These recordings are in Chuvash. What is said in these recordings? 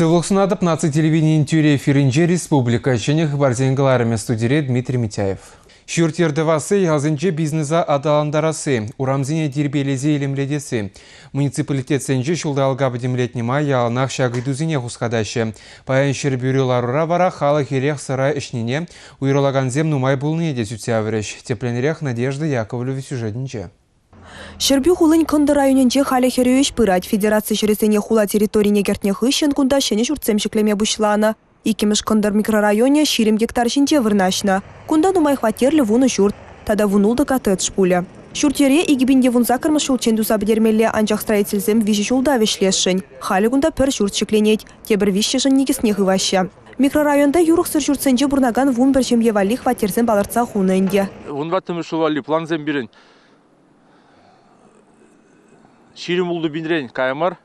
Сывлӑх сунатӑп наци телевиденийӗн тӳрӗ эфирӗнче республика ҫӗнӗ хыпарсен кӑларӑмӗ студире Дмитрий Митяев. Ҫурт-йӗр тӑвасси, ялсенче бизнеса аталантарасси, урамсене тирпейлесе илемлетесси. Муниципалитетсенче ҫулталӑка пӗтӗмлетнӗ май яланах ҫак ыйтусене хускатаҫҫӗ. Паян Ҫӗрпӳри ларура вара халӑх эрех-сӑра ӗҫнине, уйрӑлакансем нумай пулнине те сӳтсе яврӗҫ. Тӗплӗнрех Надежда Яковлева сюжетӗнче. Ҫӗрпӳ хулин кӑнтӑр районӗнче халӗ хӗрӳ ӗҫ пырать. Федераци ҫӗрӗсене хула территорине кӗртнӗ хыҫҫӑн кунта ҫӗнӗ ҫуртсем ҫӗклеме пуҫланӑ. Иккӗмӗш кӑнтӑр микрорайонӗ 20 гектар ҫинче вырнаҫнӑ. Кунта нумай хваттерлӗ вунӑ ҫурт тата вунултӑ коттедж пулӗ. Ҫурт-йӗре 2018 ҫулччен туса пӗтермелле, анчах строительсем виҫӗ ҫулта вӗҫлесшӗн. Халӗ кунта пӗр ҫурт ҫӗкленет, тепӗр виҫҫӗшӗн никӗсне хываҫҫӗ. Микрорайонта юрӑхсӑр ҫуртсенче пурӑнакан 11 ҫемье валли хваттерсем палӑртса хунӑ ӗнтӗ. Вунтӑваттӑмӗш ҫул валли плансем пирӗн 26 пинрен кая мар.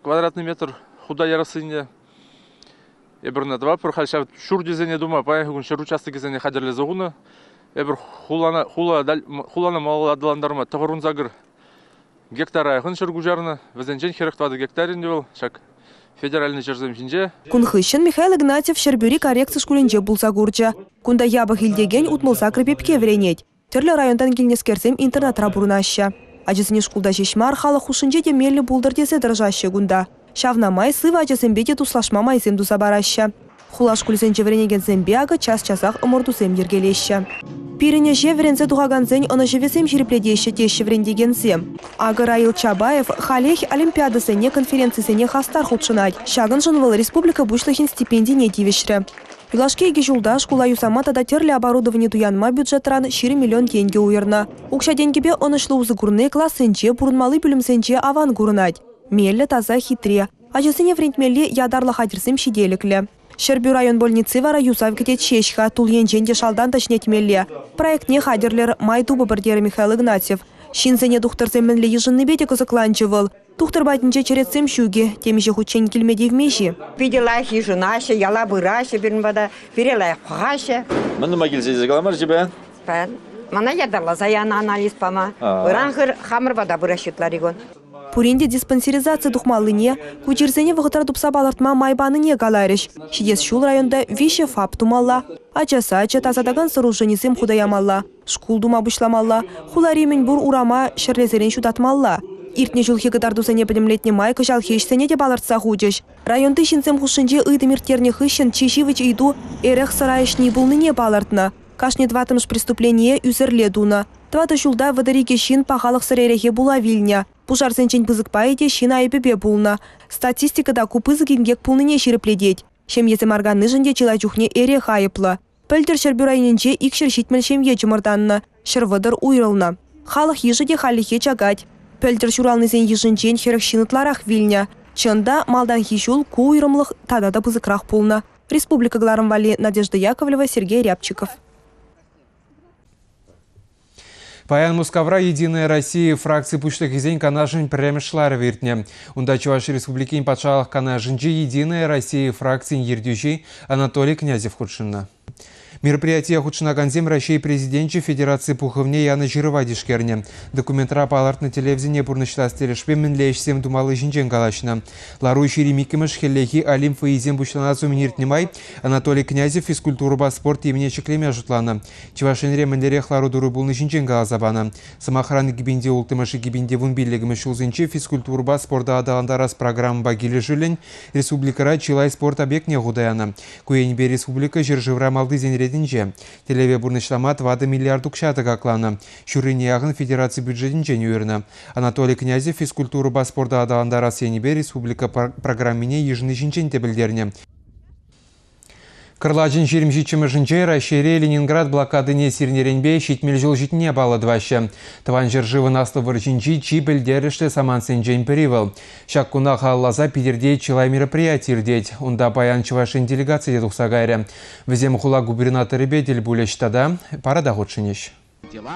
Квадратный метр хута ярассине эпир ӑна тӑватпӑр. Халь ҫав ҫурчӗсене тума паянхи кун ҫӗр участокӗсене хатӗрлесе хунӑ. Эпир хулана, хула, хулана малалла аталантарма 98 гектара яхӑн ҫӗр куҫарнӑ. Вӗсенчен 44 гектар ӗнтӗ вӑл ҫак федеральнӑй ҫӗрсем ҫинче. Кун хыҫҫӑн Михаил Игнатьев Ҫӗрпӳри коррекци шкулӗнче пулса курчӗ. Кунта япӑх илтекен 68 пепке вӗренет. Тӗрлӗ районтан килнӗскерсем интернатра пурӑнаҫҫӗ. Ачасене шкулта ҫеҫ мар, халӑх хушшинче те меллӗ пултӑр тесе тӑрӑшаҫҫӗ кунта. Ҫавна май сывӑ ачасемпе те туслашма майсем туса параҫҫӗ. Хула шкулӗсенче вӗренекенсемпе акӑ час-часах ӑмӑртусем йӗркелеҫҫӗ. Пирӗн ӗҫе вӗренсе тухакансен ӑнӑҫӑвӗсем ҫирӗплетеҫҫӗ, теҫҫӗ вӗрентекенсем. Акӑ Раил Чапаев халех олимпиадӑсене, конференцисене хастар хутшӑнать. Ҫакӑншӑн вӑл республика Пуҫлӑхӗн стипендине тивӗҫрӗ. Юлашки икӗ ҫулта шкула юсама тата тӗрлӗ оборудовани туянма бюджетран 20 миллион тенкӗ уйӑрнӑ. Укҫа-тенкӗпе ӑнӑҫлӑ усӑ курни классенче, пурӑнмалли пӳлӗмсенче аван курӑнать. Меллӗ, таса, хитре. Ачасене вӗрентмелли ятарлӑ хатӗрсем ҫителӗклӗ. Ҫӗрпӳ район больници вара юсав кӗтет ҫеҫ-ха, тул енчен те шалтан та ҫӗнетмелле. Проектне хатӗрлӗр, май тупӑпӑр, терӗ Михаил Игнатьев. Ҫынсене тухтӑрсем мӗнле йышӑннипе те кӑсӑкланчӗ вӑл. Тухтӑр патӗнче черетсем ҫук-и, темиҫе хутчен килме тивмест-и? Питӗ лайӑх йышӑнаҫҫӗ, яла пыраҫҫӗ пирӗн пата, пире лайӑх пӑхаҫҫӗ. Мӗн нумай килсе илсе каламарчӗ паян? Паян мана ятарласа янӑ анализ пама. Ыран хамӑр пата пыраҫҫӗ ытларикун. Пурин те диспансеризаци тухмаллине, ку чирсене вӑхӑтра тупса палӑртма май панине каларӗҫ. Ҫитес ҫул районта виҫӗ ФАП тумалла, ача сачӗ, тасатакан сооруженисем хута ямалла, шкул тума пуҫламалла, хулари мӗнпур урама ҫӗрлесерен ҫутатмалла. Иртнӗ ҫулхи кӑтартусене пӗтӗмлетнӗ май кӑҫалхи ӗҫсене те палӑртса хучӗҫ. Районти ҫынсем хушшинче ыйтӑм ирттернӗ хыҫҫӑн чи ҫивӗч ыйту эрех-сӑра ӗҫни пулнине палӑртнӑ. Кашни тӑваттӑмӗш преступление ӳсӗрле тунӑ. Тӑватӑ ҫулта 32 ҫын пахалӑхсӑр эрехе пула вилнӗ. Пушарсенчен пысӑк пайӗ те ҫын айӑпӗпе пулнӑ. Статистика та ку пысӑк инкек пулнине ҫирӗплетет. Ҫемьесем арканнишӗн те чылай чухне эрех айӑплӑ. Пӗлтӗр Ҫӗрпӳ районӗнче 270 ҫемье чӑмӑртаннӑ, 130 уйрӑлнӑ. Халӑх йышӗ те хальлӗхе чакать. Пӗлтӗр ҫуралнисен йышӗнчен 40 ҫын ытларах вилнӗ. Чӑн та, малтанхи ҫул ку уйрӑмлӑх тата та пысӑкрах пулнӑ. Республика кӑларӑм валли Надежда Яковлева, Сергей Рябчиков. Паян Мускавра «Единая Россия» фракци пуҫлӑхӗсен канашӗн пӗрремӗш ларӑвӗ иртнӗ. Унта Чӑваш Республикин Патшалӑх Канашӗнчи «Единая Россия» фракцин ертӳҫи Анатолий Князев хутшӑннӑ. Мероприятие хутшӑнакансем Раҫҫей Президенчӗ Федераци Пухӑвне янӑ ҫырӑва тишкернӗ. Документра палӑртнӑ тӗллевсене пурнӑҫлас тӗлӗшпе мӗнле ӗҫсем тумалли ҫинчен калаҫнӑ. Лару 22-мӗш хӗллехи Олимп вӑййисем пуҫланас умӗн иртнӗ май Анатолий Князев физкультурӑпа спорт темине ҫӗклеме шутланӑ. Чӑваш Енре мӗнлерех лару-тӑру пулни ҫинчен каласа панӑ. Сӑмахран, 2006-мӗш 2015-мӗш ҫулсенче физкультурӑпа спорта аталантарас программӑпа килӗшӳллӗн республикӑра чылай спорт объектне хута янӑ. Ку енӗпе республика ҫӗршывра малтисен ретӗнче. Тӗллеве пурнӑҫлама 4 миллиард укҫа тӑкакланӑ. Ҫуррине яхӑн федераци бюджетӗнчен уйӑрнӑ. Анатолий Князев физкультурӑпа спорта аталантарас енӗпе республика программине йышӑнни ҫинчен те пӗлтернӗ. Кӑрлачӑн 27-мӗшӗнче Раҫҫейре Ленинград блокадине сирнӗренпе 70 ҫул ҫитнине паллӑ тӑваҫҫӗ. Тӑван ҫӗршывӑн Аслӑ вӑрҫинчи чи пӗлтерӗшлӗ самантсенчен пӗри вӑл. Ҫак куна халалласа Питӗрте чылай мероприяти иртет. Унта паян Чӑваш Ен делегацийӗ те тухса кайрӗ. Вӗсем хула губернаторӗпе тӗл пулӗҫ тата парада хутшӑнӗҫ.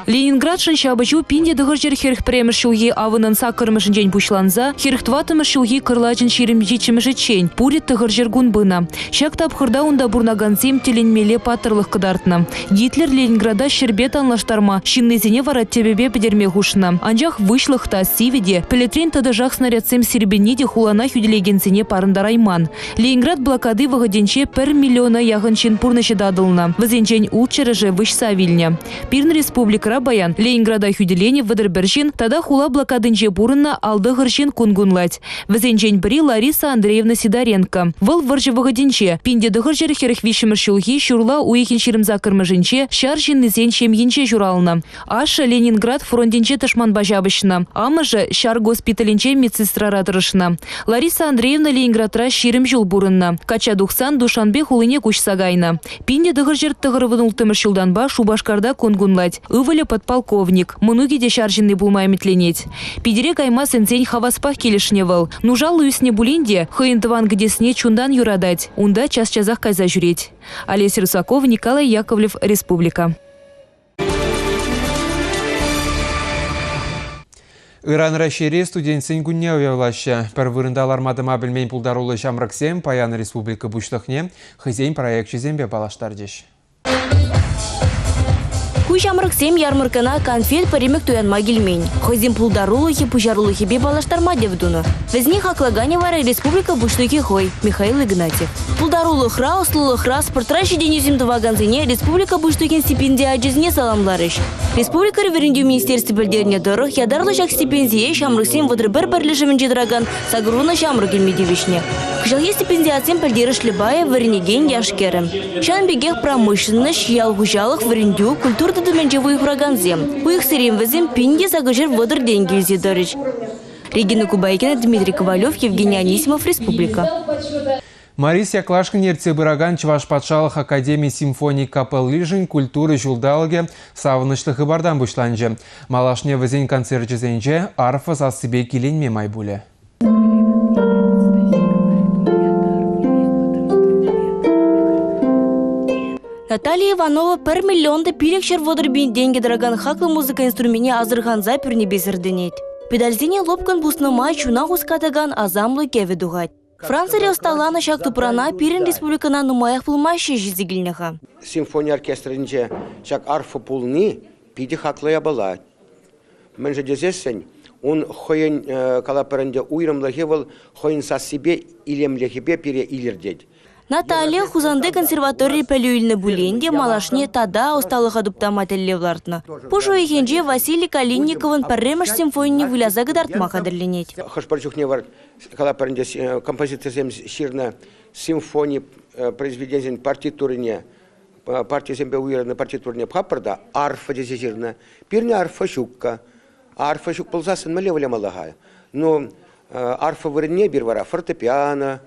Ленинградшӑн ҫапӑҫу 1941 ҫулхи авӑнӑн саккӑрмӗшӗнчен пуҫланса 44-мӗш ҫулхи кӑрлачӑн 27-мӗшӗччен пурӗ тӑхӑрҫӗр кун пынӑ. Ҫак тапхӑрта унта пурӑнакансем тӗлӗнмелле паттӑрлӑх кӑтартнӑ. Гитлер Ленинграда ҫӗрпе танлаштарма, ҫыннисене вара тӗпӗпе пӗтерме хушнӑ. Анчах выҫлӑх та, сивӗ те, пӗлӗтрен тӑтӑшах снарядсем сирпӗнни те хулана хӳтӗлекенсене парӑнтарайман. Ленинград блокади вӑхӑтӗнче пӗр миллиона яхӑн ҫын пурнӑҫӗ татӑлнӑ. Вӗсенчен ултҫӗрӗшӗ выҫса вилнӗ. Пирӗн республикӑра паян Ленинграда хӳтӗленӗ 31 ҫын тата хула блокадинче пурӑннӑ алтӑхӑр ҫын кун кунлать. Вӗсенчен пӗри Лариса Андреевна Сидоренко. Вӑл вӑрҫӑ вӑхӑтӗнче 1943 ҫулхи ҫурла уйӑхӗн 28-мӗшӗнче ҫар ҫыннисен ҫемйинче ҫуралнӑ. Ашшӗ Ленинград фронтӗнче тӑшманпа ҫапӑҫнӑ. Амӑшӗ ҫар госпиталӗнче медсестрара тӑрӑшнӑ. Лариса Андреевна Ленинградра 20 ҫул пурӑннӑ. Качча тухсан Душанбе хулине куҫса кайнӑ. 1996 ҫултанпа Шупашкарта кун кунлать. Ывӑлӗ подполковник. Мӑнукӗ те ҫар ҫынни пулма ӗмӗтленет. Питӗре кайма сӗнсен хаваспах килӗшнӗ вӑл. Нушаллӑ ӳснӗ пулин те хӑйӗн тӑван кӗтесне чунтан юратать. Унта час-часах кайса ҫӳрет. Олеся Русакова, Николай Яковлев, Республика. Ыран Раҫҫейре студентсен кунне уявлаҫҫӗ. Пӗр вырӑнта ларма-тӑма пӗлмен пултаруллӑ ҫамрӑксем паян республика Пуҫлӑхне хӑйсен проекчӗсемпе паллаштарчӗҫ. Ку ҫамрӑксем ярмӑрккана канфет-пӗремӗк туянма килмен. Хӑйсен пултарулӑхӗ, пуҫарулӑхӗпе паллаштарма тӗв тунӑ. Вӗсене хаклаканӗ вара республика Пуҫлӑхӗ хӑй, Михаил Игнатьев. Пултарулӑхра, ӑслӑлӑхра, спортра ҫитӗнӳсем тӑвакансене республика Пуҫлӑхӗн стипендиачӗсене саламларӗҫ. Республикӑри вӗрентӳ министерстви пӗлтернӗ тӑрӑх, ятарлӑ ҫак стипендие ҫамрӑксен 31 пӗрлешӗвӗнче тӑракан сакӑрвунӑ ҫамрӑк илме тивӗҫнӗ. Кӑҫалхи стипендиатсен пӗлтерӗшлӗ пайӗ вӗренекен яш-кӗрӗм. Ҫавӑн пекех промышленноҫ, ял хуҫалӑх, вӗрентӳ, культура тытӑмӗнче вӑй хуракансем. Уйӑхсерен вӗсем 1830 тенкӗ илсе тӑрӗҫ. Регина Кубайкина, Дмитрий Ковалев, Евгений Анисимов, Республика. Марис Яклашкин ертсе пыракан Чӑваш патшалӑх академи симфони капеллишӗн культура ҫулталӑкӗ савӑнӑҫлӑ хыпартан пуҫланчӗ. Малашне вӗсен концерчӗсенче арфа сассипе киленме май пулӗ. Наталья Иванова пӗр миллион та 530 пин тенкӗ тӑракан хаклӑ музыка инструментне асӑрханса пӳрнепе сӗртӗнет. Педальсене лӑпкӑн пуснӑ май чуна хускатакан асамлӑ кӗвӗ тухать. Францире ӑсталанӑ ҫак тупрана пирӗн республикӑна нумаях пулмасть ҫисе килнӗ-ха. Симфони оркестрӗнче ҫак арфа пулни питӗ хаклӑ япала. Мӗншӗн тесессӗн ун хӑйӗн калатпӑр ӗнтӗ уйрӑмлӑхӗ вӑл хӑйӗн сассипе илемлӗхӗпе пире илӗртет. Наталья Хусанти консерваторире пӗлӳ илнӗ пулин те малашне тата ӑсталӑха туптама тӗллев лартнӑ. Пуш уйӑхӗнче Василий Калинниковӑн пӗрремӗш симфонине выляса кӑтартма хатӗрленет. Хӑш-пӗр чухне вара калатпӑр ӗнтӗ композиторсем ҫырнӑ симфони произведенийӗсен партитурине партисемпе уйӑрнӑ партитурине пӑхатпӑр та арфа тесе ҫырнӑ. Пирӗн арфа ҫукка. Арфа ҫук пулсассӑн мӗнле вылямалла-ха? Ну, арфа вырӑнне эпир вара фортепиано,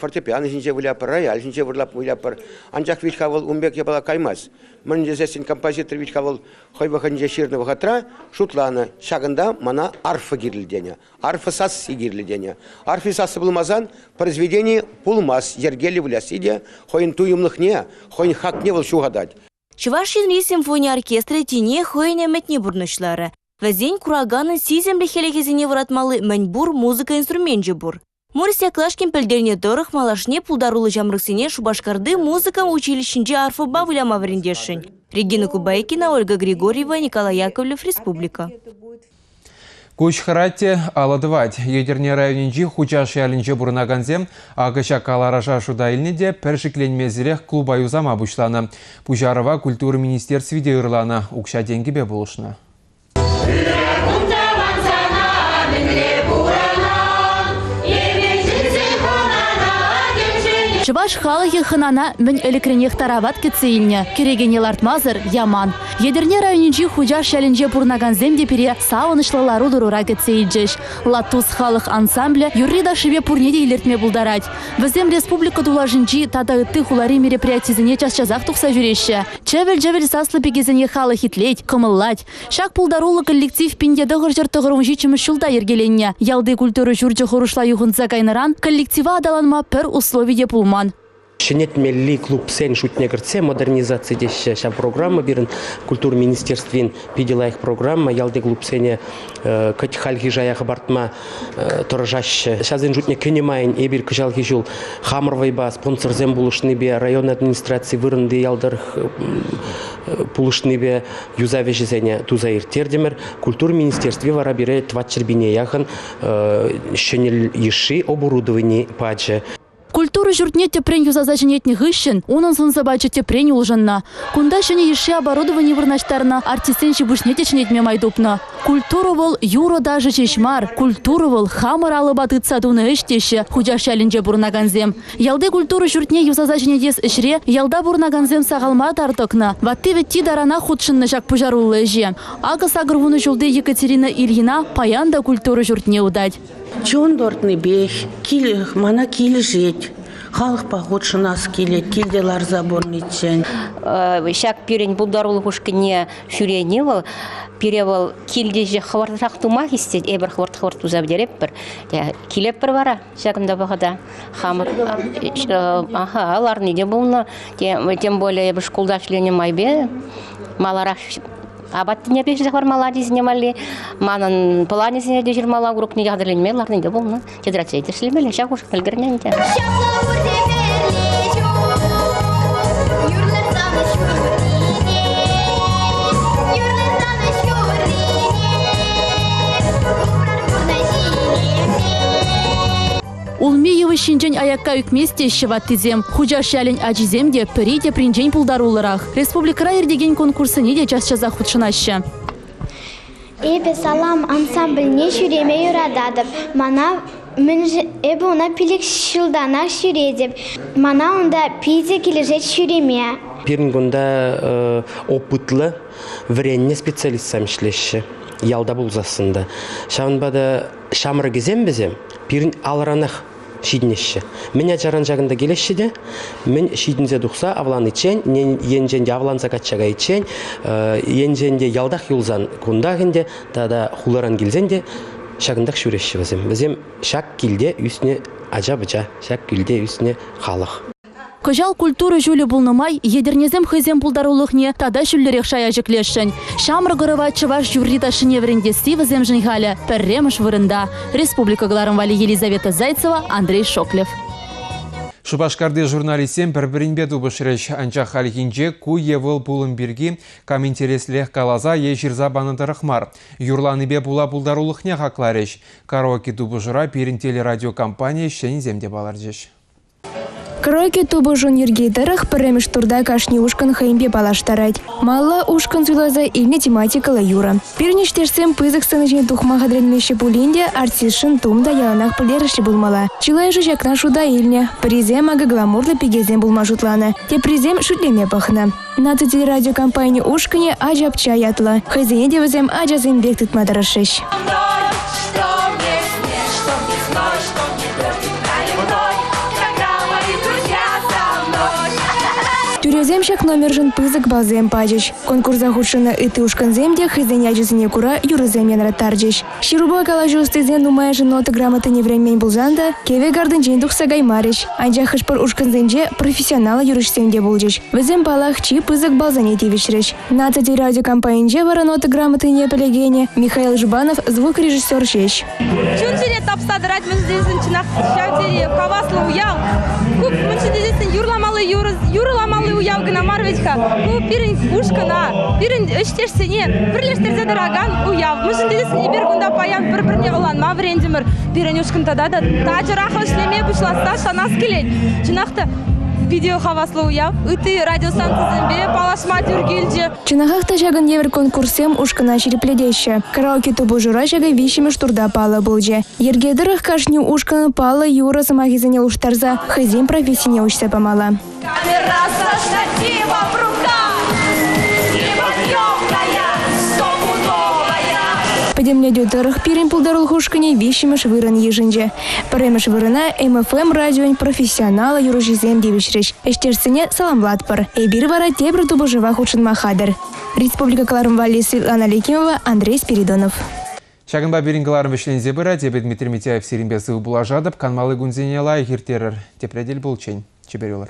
фортепиано ҫинче вылятпӑр, рояль ҫинче вылятпӑр. Анчах вит-ха вӑл ун пек япала каймасть. Мӗн тесессӗн композитор вит-ха вӑл хӑй вӑхӑтӗнче ҫырнӑ вӑхӑтра шутланӑ, ҫакӑнта мана арфа кирлӗ тенӗ, арфа сасси кирлӗ тенӗ. Арфи сасси пулмасан произведени пулмасть, йӗркеллӗ вылясси те хӑйӗн туйӑмлӑхне, хӑйӗн хакне вӑл ҫухатать. Чӑваш Енри симфони оркестрӗ тинех хӑйӗн ӗмӗтне пурнӑҫларӗ. Вӗсен кураканӑн сисӗмлӗ хӗлӗхӗсене вӑратмалли мӗнпур музыка инструменчӗ пур. Морис Яклашкин пӗлтернӗ тӑрӑх, малашне пултаруллӑ ҫамрӑксене Шупашкарти музыка училищинче арфӑпа выляма вӗрентесшӗн. Регина Кубайкина, Ольга Григорьева, Николай Яковлев, Республика. Куҫ хӑрать те алӑ тӑвать. Етӗрне районӗнчи Хучаш ялӗнче пурӑнакансем акӑ ҫак калараша шута илнӗ те пӗр шикленмесӗрех клуба юсама пуҫланӑ. Пуҫарӑва культура министерстви те ырланӑ, укҫа-тенкӗпе пулӑшнӑ. Чӑваш халӑхӗ хӑнана мӗн ӗлӗкренех тарават кӗтсе илнӗ. Кӗрекене лартмасӑр яман. Етӗрне районӗнчи Хучаш ялӗнче пурӑнакансем те пире савӑнӑҫлӑ лару-тӑрура кӗтсе илчӗҫ. Латус халӑх ансамблӗ юрри-ташшипе пурне те илӗртме пултарать. Вӗсем республика тулашӗнчи тата ытти хулари мероприятисене час-часах тухса ҫӳреҫҫӗ. Чӗвӗл-чӗвӗл саслӑ пикесене халӑх итлет, кӑмӑллать. Ҫак пултаруллӑ коллектив 1997 ҫулта йӗркеленнӗ. Ялти культура ҫурчӗ хӑрушла юхӑнса кайнӑран коллектива аталанма пӗр услови те пулман. Ҫӗнетмелли клубсен шутне кӗртсе модернизаци теҫҫӗ ҫав программа пирӗн культура министерствин питӗ лайӑх программа. Ялти клубсене кӑть хальхи шая хӑпартма тӑрӑшаҫҫӗ. Ҫавсен шутне кӗнӗ майӑн эпир кӑҫалхи ҫул хамӑр вӑйпа спонсорсем пулӑшнипе район администраци вырӑнти ял тӑрӑх пулӑшнипе юсав ӗҫӗсене туса ирттертӗмӗр. Культура министерстви вара пире тӑватҫӗр яхӑн ҫӗнӗ йышши оборудовани пачӗ. Культура ҫуртне тӗпрен юсаса ҫӗнетнӗ хыҫҫӑн унӑн сӑн-сӑпачӗ тӗпрен улшӑннӑ. Кунта ҫӗнӗ йышши оборудовани вырнаҫтарнӑ, артистсен ҫи-пуҫне те ҫӗнетме май тупнӑ. Культура вӑл юрӑ ташӑ ҫеҫ мар, культура вӑл хамӑр алӑпа тытса тунӑ ӗҫ теҫҫӗ Хучаш ялӗнче пурӑнакансем. Ялти культура ҫуртне юсаса ҫӗнетес ӗҫре ялта пурӑнакансем сахал мар тар тӑкнӑ. Ватти-вӗтти таранах хутшӑннӑ ҫак пуҫаруллӑ ӗҫе. Акӑ 80 ҫулти Екатерина Ильина паян та культура ҫуртне утать. Чун туртнипех мана килӗшет. Халӑхпа хутшӑнас килет, килте ларса пурӑниччен. Ҫак пирӗн пултарулӑх ушкӑнне ҫӳрени вӑл, пире вӑл килте хӑвӑртрах тума хистет, эпир хӑвӑрт-хӑвӑрт туса пӗтеретпӗр. Килетпӗр вара ҫакӑнта вӑхӑта. Хамӑр аха, ларни те пулнӑ. Тем более эпӗ шкулта ӗҫленӗ майпе маларах апат тӗнепе ӗҫлесе хӑвармалла тесене валли манӑн планӗсене те ҫырмалла, урокне те хатӗрленме ларни те пулнӑ. Тетрадьсене те ӗҫлемелле, ҫак ушкӑн ӗлкӗрнӗ ӗнтӗ. Ҫапла пурте пӗрле чух юрласан ҫуррине, юрласан ҫуррине, упрар пурнӑҫ илемне. Улми йывӑҫҫинчен аякка ӳкмест теҫҫӗ ваттисем. Хучаш ялӗн ачисем те пӗри тепринчен пултаруллӑрах. Республикӑра иртекен конкурссене те час-часах хутшӑнаҫҫӗ. Эпӗ салам ансамбльне ҫӳреме юрататӑп. Мана эпӗ уна 5 ҫултанах ҫӳретӗп. Мана унта питӗ килӗшет ҫӳреме. Пирӗн кунта опытлӑ вӗреннӗ специалистсем ӗҫлеҫҫӗ ялта пулсассӑн та. Ҫавӑнпа та ҫамрӑкӗсем вӗсем пирӗн алранах ҫитӗнеҫҫӗ. Мӗн ачаран ҫакӑнта килеҫҫӗ те, мӗн ҫитӗнсе тухса авланиччен, енчен те авланса качча кайиччен, енчен те ялтах юлсан кунтах ӗнтӗ тата хуларан килсен те ҫакӑнтах ҫӳреҫҫӗ вӗсем. Вӗсем ҫак килте ӳснӗ ача-пӑча, ҫак килте ӳснӗ халӑх. Кӑҫал культура ҫулӗ пулнӑ май Етӗрнесем хӑйсен пултарулӑхне тата ҫӳллӗрех шая ҫӗклесшӗн. Ҫамрӑк ӑрӑва чӑваш юрри-ташшине вӗрентесси вӗсемшӗн халӗ пӗрремӗш вырӑнта. Республика кӑларӑм валли Елизавета Зайцева, Андрей Шоклев. Шупашкарти журналистсем пӗр-пӗринпе тупӑшрӗҫ. Анчах хальхинче ку е вӑл пулӑм пирки кам интереслех каласа е ҫырса панӑ тӑрӑх мар. Юрланипе пула пултарулӑхне хакларӗҫ. Караоке тупӑшура пирӗн телерадиокомпани ӗҫченӗсем те палӑрчӗҫ. Караоке тупӑшун йӗрки тӑрӑх пӗрремӗш турта кашни ушкӑн хӑйӗнпе паллаштарать. Малалла ушкӑн суйласа илнӗ тематикӑллӑ юрӑ. Пирӗн ӗҫтешсем пысӑк сцена ҫине тухма хатӗрленмеҫҫӗ пулин те артистшӑн тум та яланах пӗлтерӗшлӗ пулмалла. Чылайӑшӗ ҫакна шута илнӗ. Пӗрисем акӑ гламурлӑ пикесем пулма шутланӑ, теприсем шӳтлеме пӑхнӑ. Наци телерадиокомпани ушкӑнӗ «Ачапча» ятлӑ. Хӑйсене те вӗсем ачасем пек тытма тӑрӑшрӗҫ. Тӳресем ҫак номершӗн пысӑк балсем пачӗҫ. Конкурса хутшӑннӑ ытти ушкӑнсем те хӑйсен ячӗсене кура юрӑсем янраттарчӗҫ. Ҫырупа калаҫу ӑстисем нумайӑшӗ нота грамотине вӗренмен пулсан та кӗвӗ картинчен тухса каймарӗҫ. Анчах хӑш-пӗр ушкӑнсенче профессионаллӑ юрӑҫсем те пулчӗҫ. Вӗсем, паллах, чи пысӑк балсене тивӗҫрӗҫ. Наци телерадиокомпанинче вара нота грамотине пӗлекенӗ Михаил Жбанов звукорежиссер ҫеҫ. Чун-чӗре тапса тӑрать мӗншӗн тесен чӑнах ҫав тери хаваслӑ уяв. Ку мӗншӗн тесен юрламалли юрӑ, юрӑламалли уяв кӑна мар вӗт-ха. Ку пирӗн ушкӑна, пирӗн ӗҫтешсене пӗрлештерсе тӑракан уяв. Мӗншӗн тесен эпир кунта паян пӗр-пӗрне ӑнланма вӗрентӗмӗр. Пирӗн ушкӑн тата та тачӑрах ӗҫлеме пуҫласса шанас килет. Чӑнах та питӗ хаваслӑ уяв. Ытти радиостанцисемпе паллашма тӳр килчӗ. Чӑнахах та ҫакӑн евӗр конкурссем ушкӑна ҫирӗплетеҫҫӗ. Караоке тупӑшура ҫакӑ виҫҫӗмӗш турта паллӑ пулчӗ. Йӗрке тӑрӑх кашни ушкӑн паллӑ юрӑ сӑмахӗсене улӑштарса хӑйсен профессине уҫса памалла. Камера со штативом в руках, неподъемная, стопудовая. Пӗтӗмлетӳ тӑрӑх пирӗн пултарулӑх ушкӑнӗ виҫҫӗмӗш вырӑн йышӑнчӗ. Пӗрремӗш вырӑна МФМ радион профессионаллӑ юрӑҫисем тивӗҫрӗҫ. Ӗҫтешсене саламлатпӑр. Эпир вара тепӗр тупӑшӑва хутшӑнма хатӗр. Республика кӑларӑм валли Светлана Лекимова, Андрей Спиридонов. Ҫакӑнпа пирӗн кӑларӑм вӗҫленсе пырать. Эпӗ Дмитрий Митяев сирӗнпе сыв пулашатӑп. Канмалли кунсене лайӑх ирттерӗр. Тепре тӗл пулччен. Чипер юлӑр.